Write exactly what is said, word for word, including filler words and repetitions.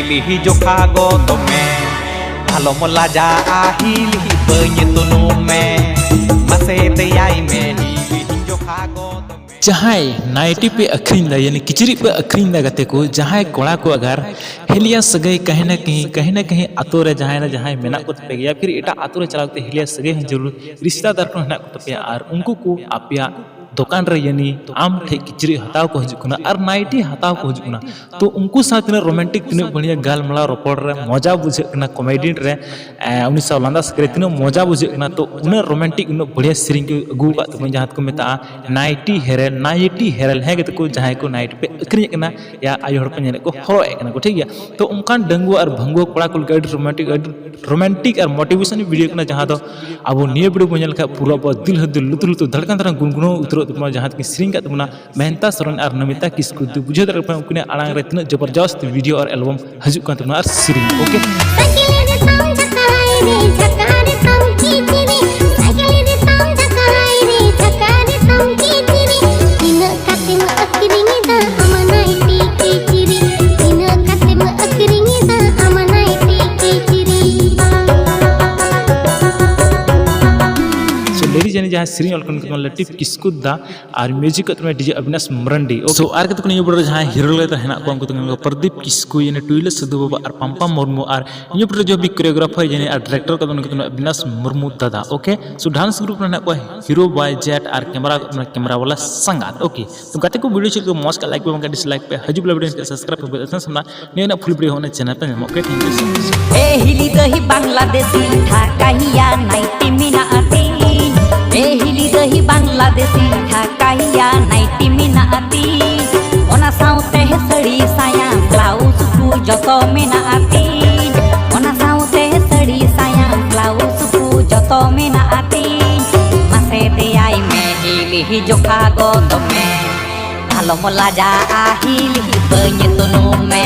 ᱦᱤᱞᱤ ᱡᱚᱠᱷᱟ ᱜᱚᱫ ᱢᱮ, ᱟᱞᱚᱢ ᱞᱟᱡᱟᱜᱼᱟ, ᱦᱤᱞᱤ ᱵᱟᱹᱧ ᱛᱩᱱᱩᱢ ᱢᱮ, ᱢᱟᱥᱮ ᱫᱮᱭᱟᱭ ᱢᱮ, ᱦᱤᱞᱤ ᱡᱚᱠᱷᱟ ᱜᱚᱫ ᱢᱮ᱾ ᱡᱟᱦᱟᱸᱭ ᱱᱟᱭᱴᱤ ᱯᱮ ᱟᱹᱠᱷᱨᱤᱧ ᱫᱟ, ᱭᱟᱱᱤ ᱠᱤᱪᱨᱤᱡ ᱯᱮ ᱟᱹᱠᱷᱨᱤᱧ ᱫᱟ ᱜᱟᱛᱮ ᱠᱚ, ᱡᱟᱦᱟᱸᱭ ᱠᱚᱲᱟ ᱠᱚ ᱟᱜᱟᱨ ᱦᱤᱞᱤᱭᱟ ᱥᱟᱹᱜᱟᱹᱭ ᱠᱟᱹᱦᱤ ᱱᱟ ᱠᱟᱹᱦᱤ, ᱠᱟᱹᱦᱤ ᱱᱟ ᱠᱟᱹᱦᱤ ᱟᱛᱳ ᱨᱮ ᱡᱟᱦᱟᱸᱭ ᱱᱟ ᱡᱟᱦᱟᱸᱭ ᱢᱮᱱᱟᱜ ᱠᱚ ᱛᱟᱯᱮ ᱜᱮᱭᱟ, ᱯᱷᱤᱨ ᱮᱴᱟᱜ ᱟᱛᱳ ᱨᱮ ᱪᱟᱞᱟᱣ ᱠᱟᱛᱮ ᱦᱤᱞᱤᱭᱟ ᱥᱟᱹᱜᱟᱹᱭ ᱦᱚᱸ ᱡᱟᱹᱨᱩᱲ, ᱨᱤᱥᱛᱟᱫᱟᱨ ᱠᱚ ᱦᱮᱱᱟᱜ ᱠᱚ ᱛᱟᱯᱮᱭᱟ ᱟᱨ ᱩᱱᱠᱩ ᱠᱚ ᱟᱯᱮᱭᱟᱜ ᱫᱚᱠᱟᱱ ᱨᱮ ᱭᱟᱱᱤ ᱟᱢ ᱴᱷᱮᱡ ᱠᱤᱪᱨᱤᱡ ᱦᱟᱛᱟᱣ ᱠᱚ ᱦᱤᱡᱩᱜ ᱠᱟᱱᱟ ᱟᱨ ᱱᱟᱭᱴᱤ ᱦᱟᱛᱟᱣ ᱠᱚ ᱦᱤᱡᱩᱜ ᱠᱟᱱᱟ, ᱛᱚ ᱩᱱᱠᱩ ᱥᱟᱶ ᱛᱤᱱᱟᱹᱜ ᱨᱳᱢᱟᱱᱴᱤᱠ, ᱛᱤᱱᱟᱹᱜ ᱵᱟᱹᱲᱤᱭᱟ ᱜᱟᱞᱢᱟᱨᱟᱣ ᱨᱚᱯᱚᱲ ᱨᱮ ᱢᱚᱡᱟ ᱵᱩᱡᱷᱟᱹᱜ ᱠᱟᱱᱟ, ᱠᱚᱢᱮᱰᱤ ᱨᱮ, ᱮ, ᱩᱱᱤ ᱥᱟᱶ ᱞᱟᱸᱫᱟ ᱥᱟᱹᱜᱟᱹᱭ ᱨᱮ ᱛᱤᱱᱟᱹᱜ ᱢᱚᱡᱟ ᱵᱩᱡᱷᱟᱹᱜ ᱠᱟᱱᱟ, ᱛᱚ ᱩᱱᱟᱹᱜ ᱨᱳᱢᱟᱱᱴᱤᱠ, ᱩᱱᱟᱹᱜ ᱵᱟᱹᱲᱤᱭᱟ ᱥᱮᱨᱮᱧ ᱠᱚ ᱟᱹᱜᱩ ᱟᱠᱟᱫ ᱛᱟᱵᱚᱱᱟ, ᱡᱟᱦᱟᱸ ᱫᱚᱠᱚ ᱢᱮᱛᱟᱜᱼᱟ ᱱᱟᱭᱴᱤ ᱦᱮᱨᱮᱞ, ᱱᱟᱭᱴᱤ ᱦᱮᱨᱮᱞ, ᱦᱮᱸ ᱜᱟᱛᱮ ᱠᱚ, ᱡᱟᱦᱟᱸᱭ ᱠᱚ ᱱᱟᱭᱴᱤ ᱯᱮ ᱟᱹᱠᱷᱨᱤᱧᱮᱫ ᱠᱟᱱᱟ ᱭᱟ ᱟᱭᱳ ᱦᱚᱲ ᱯᱮ ᱧᱮᱞᱮᱫ ᱠᱚ ᱦᱚᱨᱚᱜ ᱮᱫ ᱠᱟᱱᱟ ᱠᱚ, ᱴᱷᱤᱠ ᱜᱮᱭᱟ᱾ ᱛᱚ ᱚᱱᱠᱟᱱ ᱰᱟᱺᱜᱩᱣᱟᱹ ᱟᱨ ᱵᱷᱟᱺᱜᱩᱣᱟᱹ ᱠᱚᱲᱟ ᱠᱚ ᱞᱟᱹᱜᱤᱫ ᱟᱹᱰᱤ ᱨᱳᱢᱟᱱᱴᱤᱠ, ᱟᱹᱰᱤ ᱨᱳᱢᱟᱱᱴᱤᱠ ᱟᱨ ᱢᱳᱴᱤᱵᱷᱮᱥᱚᱱ ᱵᱷᱤᱰᱤᱭᱳ ᱠᱟᱱᱟ, ᱡᱟᱦᱟᱸ ᱫᱚ ᱟᱵᱚ ᱱᱤᱭᱟᱹ ᱵᱷᱤᱰᱤᱭᱳ ᱵᱚᱱ ᱧᱮᱞ ᱞᱮᱠᱷᱟᱱ ᱯᱩᱨᱟᱹ ᱟᱵᱚᱣᱟᱜ ᱫᱤᱞ ᱦᱚᱸ ᱫᱤᱞ, ᱞᱩᱛᱩᱨ ᱞᱩᱛᱩᱨ ᱫᱷᱟᱲᱠᱟᱱ ᱫᱷᱟᱲᱠᱟᱱ ᱜᱩᱱᱜᱩᱱᱟᱹᱣ ᱩᱛᱟᱹᱨᱚᱜ ᱛᱟᱵᱚᱱᱟ, ᱡᱟᱦᱟᱸ ᱛᱤᱠᱤᱱ ᱥᱮᱨᱮᱧ ᱠᱟᱜ ᱛᱟᱵᱚᱱᱟ ᱢᱮᱦᱮᱱᱛᱟ ᱥᱚᱨᱮᱱ ᱟᱨ ᱱᱚᱢᱤᱛᱟ ᱠᱤᱥᱠᱩ᱾ ᱛᱚ ᱵᱩᱡᱷᱟᱹᱣ ᱫᱟᱲᱮᱭᱟᱜ ᱠᱟᱱᱟ ᱩᱱᱠᱤᱱᱟᱜ ᱟᱲᱟᱝ ᱨᱮ ᱛᱤᱱᱟᱹᱜ ᱡᱚᱵᱚᱨᱡᱚᱥᱛ ᱵᱷᱤᱰᱤᱭᱳ ᱟᱨ ᱮᱞᱵᱟᱢ ᱦᱤᱡᱩᱜ ᱠᱟᱱ ᱛᱟᱵᱚᱱᱟ ᱟᱨ ᱥᱮᱨᱮᱧ, ᱳᱠᱮ? ᱥᱟᱭᱠᱮᱞ ᱨᱮ ᱛᱟᱢ ᱡᱷᱟᱠᱟᱭ ᱨᱮ ᱡᱷᱟᱠᱟ ᱨᱮ ᱛᱟᱢ ᱠᱤᱪᱨᱤ, ᱥᱟᱭᱠᱮᱞ ᱨᱮ ᱛᱟᱢ ᱡᱷᱟᱠᱟᱭ ᱨᱮ ᱡᱷᱟᱠᱟ ᱨᱮ ᱛᱟᱢ ᱠᱤᱪᱨᱤ, ᱛᱤᱱᱟᱹᱜ ᱠᱟᱛᱮᱢ ᱟᱹᱠᱷᱨᱤᱧ ᱮᱫᱟ ᱟᱢ ᱱᱟᱭᱴᱤ ᱠᱤᱪᱨᱤ, ᱛᱤᱱᱟᱹᱜ ᱠᱟᱛᱮᱢ ᱟᱹᱠᱷᱨᱤᱧ ᱮᱫᱟ ᱟᱢ ᱱᱟᱭᱴᱤ ᱠᱤᱪᱨᱤ᱾ So, ladies and ᱡᱟᱦᱟᱸ ᱥᱮᱨᱮᱧ ᱚᱞ ᱠᱟᱱ ᱛᱟᱵᱚᱱᱟ ᱞᱟᱹᱴᱤᱯ ᱠᱤᱥᱠᱩ ᱫᱟ ᱟᱨ ᱢᱤᱭᱩᱡᱤᱠ ᱠᱟᱜ ᱛᱟᱵᱚᱱᱟ ᱰᱤᱡᱮ ᱚᱵᱤᱱᱟᱥ ᱢᱟᱨᱟᱱᱰᱤ᱾ ᱳᱠᱮ? So, ᱟᱨ ᱠᱟᱛᱮ ᱠᱚ ᱱᱤᱭᱟᱹ ᱵᱚᱰᱚ ᱨᱮ ᱡᱟᱦᱟᱸᱭ ᱦᱤᱨᱳ ᱞᱮᱠᱟᱛᱮ ᱦᱮᱱᱟᱜ ᱠᱚᱣᱟ, ᱩᱱᱠᱩ ᱫᱚ ᱠᱟᱱᱟ ᱠᱚ ᱯᱨᱚᱫᱤᱯ ᱠᱤᱥᱠᱩ, ᱭᱟᱱᱤ ᱴᱩᱭᱞᱟᱹ ᱥᱟᱹᱫᱷᱩ ᱵᱟᱵᱟ ᱟᱨ ᱯᱟᱢᱯᱟ ᱢᱩᱨᱢᱩ, ᱟᱨ ᱱᱤᱭᱟᱹ ᱵᱚᱰᱚ ᱨᱮ ᱡᱚᱵᱤ ᱠᱳᱨᱤᱭᱳᱜᱨᱟᱯᱷᱟᱨ, ᱭᱟᱱᱤ ᱟᱨ ᱰᱟᱭᱨᱮᱠᱴᱚᱨ ᱠᱟᱫᱟ ᱩᱱᱠᱩ ᱫᱚ ᱚᱵᱤᱱᱟᱥ ᱢᱩᱨᱢᱩ ᱫᱟᱫᱟ᱾ ᱳᱠᱮ? So, ᱰᱟᱱᱥ ᱜᱨᱩᱯ ᱨᱮ ᱦᱮᱱᱟᱜ ᱠᱚᱣᱟ ᱦᱤᱨᱳ ᱵᱚᱭ ᱡᱮᱴ ᱟᱨ ᱠᱮᱢᱮᱨᱟ, ᱠᱮᱢᱮᱨᱟ ᱵᱟᱞᱟ ᱥᱟᱸᱜᱟᱛ᱾ ᱳᱠᱮ? So, ᱜᱟᱛᱮ ᱠᱚ ᱵᱷᱤᱰᱤᱭᱳ ᱪᱮᱫ ᱞᱮᱠᱟ ᱢᱚᱡᱽ ᱠᱟᱜ, ᱞᱟᱭᱤᱠ ᱯᱮ, ᱵᱟᱝᱠᱷᱟᱱ ᱰᱤᱥᱞᱟᱭᱤᱠ ᱯᱮ, ᱦᱤᱡᱩᱜ ᱵᱚᱞᱮ ᱵᱷᱤᱰᱤᱭᱳ ᱥᱟᱵᱥᱠᱨᱟᱭᱤᱵ ᱯᱮ, ᱵᱮᱞ ᱟᱭᱠᱚᱱ ᱥᱟᱢᱱᱟ ᱱᱤᱭᱟᱹ ᱨᱮᱱᱟᱜ ᱯᱷᱩᱞ ᱵᱷᱤᱰᱤᱭᱳ ᱦᱚᱸ ᱚᱱᱟ ᱪᱮᱱᱮᱞ ᱯᱮ ᱧᱟᱢᱚᱜ ᱠᱟᱱᱟ᱾ Thank you so much. ᱮ ᱦᱤᱞᱤ ᱫᱟᱹᱦᱤ ᱵᱟᱝᱞᱟᱫᱮᱥᱤ ᱰᱷᱟᱠᱟᱦᱤᱭᱟ ᱱᱟᱭᱴᱤ ᱢᱮᱱᱟᱜᱼᱟ ᱛᱤᱧ᱾ ᱮ ᱦᱤᱞᱤ ᱫᱟᱹᱦᱤ ᱵᱟᱝᱞᱟᱫᱮᱥᱤ ᱰᱷᱟᱠᱟᱦᱤᱭᱟ ᱱᱟᱭᱴᱤ ᱢᱮᱱᱟᱜᱼᱟ ᱛᱤᱧ᱾ ᱚᱱᱟ ᱥᱟᱶᱛᱮ ᱥᱟᱹᱲᱤ ᱥᱟᱭᱟ ᱵᱞᱟᱣᱩᱡᱽ ᱠᱚ ᱡᱚᱛᱚ ᱢᱮᱱᱟᱜᱼᱟ ᱛᱤᱧ᱾ ᱚᱱᱟ ᱥᱟᱶᱛᱮ ᱥᱟᱹᱲᱤ ᱥᱟᱭᱟ ᱵᱞᱟᱣᱩᱡᱽ ᱠᱚ ᱡᱚᱛᱚ ᱢᱮᱱᱟᱜᱼᱟ ᱛᱤᱧ᱾ ᱢᱟᱥᱮ ᱫᱮᱭᱟᱭ ᱢᱮ ᱦᱤᱞᱤ ᱡᱚᱠᱷᱟ ᱜᱚᱫ ᱢᱮ᱾ ᱟᱞᱚᱢ ᱞᱟᱡᱟᱜᱼᱟ ᱦᱤᱞᱤ ᱵᱟᱹᱧ ᱛᱩᱱᱩᱢ ᱢᱮ᱾